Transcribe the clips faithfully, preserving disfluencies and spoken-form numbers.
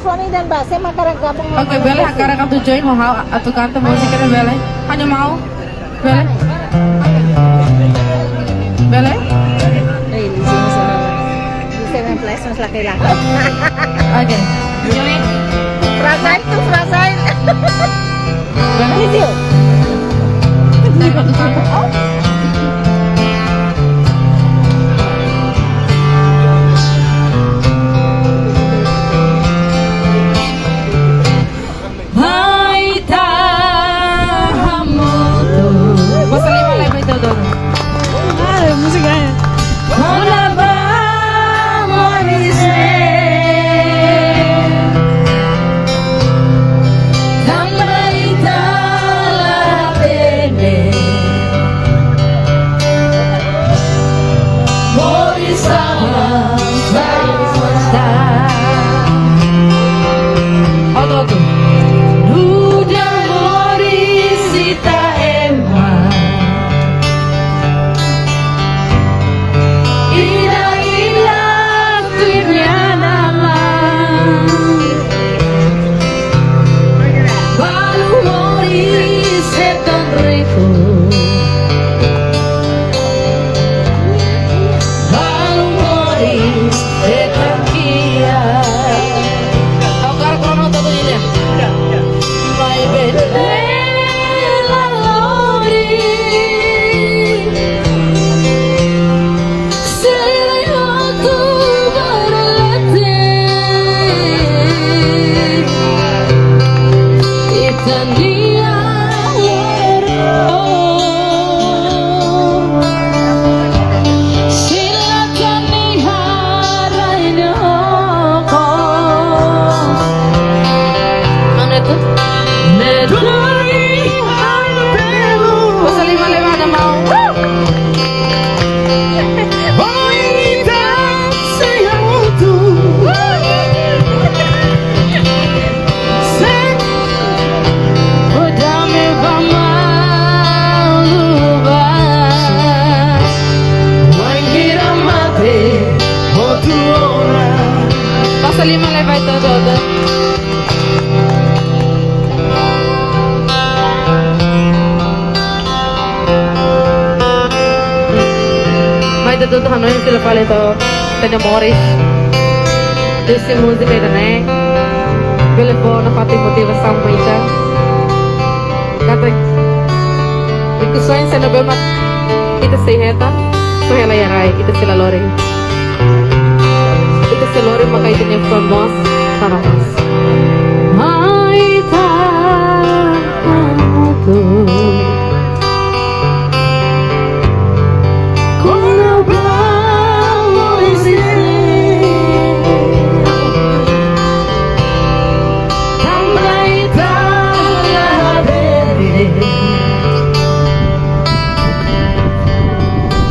Kami dan Base makarak gabung. Oke, bele hakarak atu join ho ha'u atu kanta múzika ne'e bele. Ha'u-nia maun. Bele? Bele? Eh, di sini sama. Di Seven Place mas laki-laki. Oke. Join. Fragile tuh, fragile. Bele? Ini dia. Ita hamutuk. Bossa Live, Live, Ita Doro. Ah, música, eh. Kona-ba moris ne'e, tanba ita la hatene. Moris sama. Outro, outro. Nu'udar moris ita ema. Ida-idak tuir nia naran. Balu moris hetan riko. Balu moris hetan kiak. Ha'u hakarak krono tatu nyanyi. Maibé la lori. Sei hotu ba leten. Ita-nia ler. Sila tani harai no ko. Mana itu? Neduri anu pelu. Bossa Live, Live, Ita Doro. Oi, ita sei hamutuk. Sei. Oda me ba malu ba. Wainhira mate, hotu ona. Bossa Live, Live, Ita Doro. Mai ita hotu hanoin fila fali to'o ita-nia moris. Husi múzika ida-ne'e bele fó nafatin motivasaun ba ita. Katak ikus oin se ne'ebé mak ita sei hetan, só hela iha rai, ita sei la lori. Ita sei lori maka ita-nia fuan moos, para moos. Mai ita hamutuk. Kona-ba moris ne'e. Tanba ita la hatene.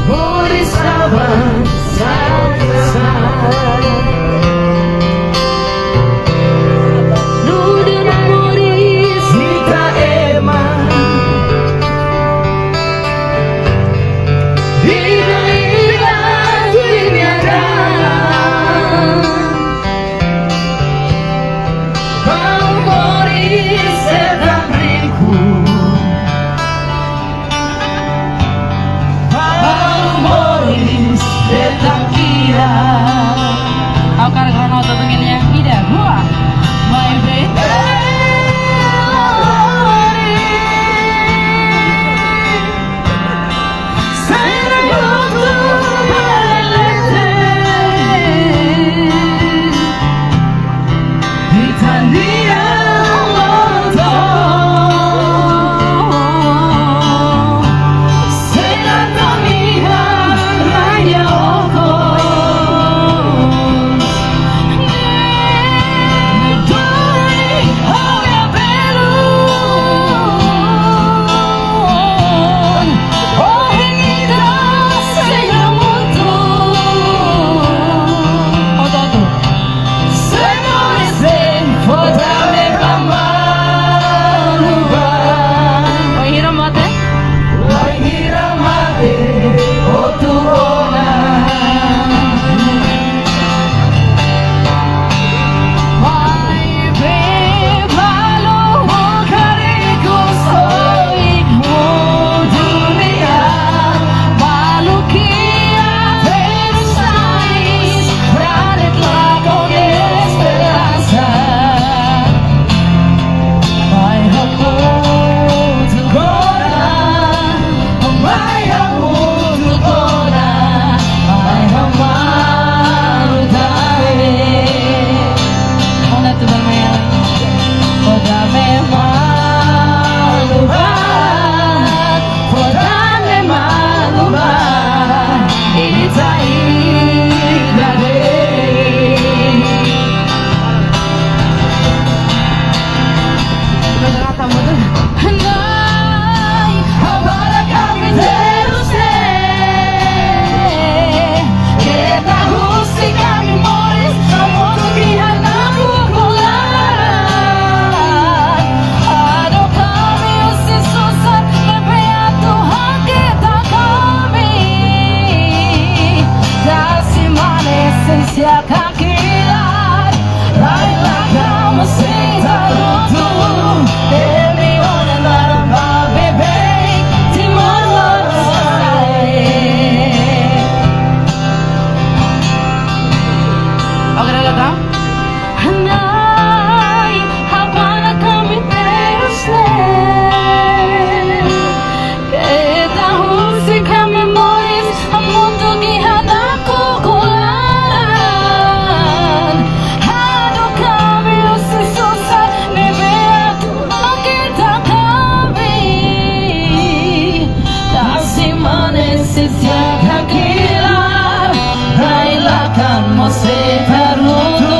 Moris avansa. Kakilar, rai-lakan mós sei tarutu, imi-nia naran ba beibeik, Timor Lorosa'e. Oke, dah, dah. Hanai, habana kami terus le. Keta husik ami moris, hamutuk iha daku kularan. Hadook ami husi susar, ne'ebé atu hakata kami. Tasi mane sisi kakilar, rai-lakan mós sei tarutu,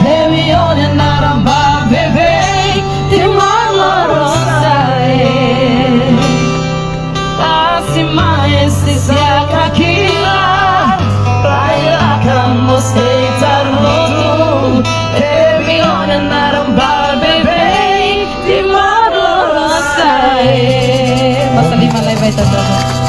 imi-nia naran ba beibeik, Timor Lorosa'e. Tasi mane sisi kakilar, rai-lakan mós sei tarutu, imi-nia naran ba beibeik, Timor Lorosa'e. Basa liman lai ba ita-boot.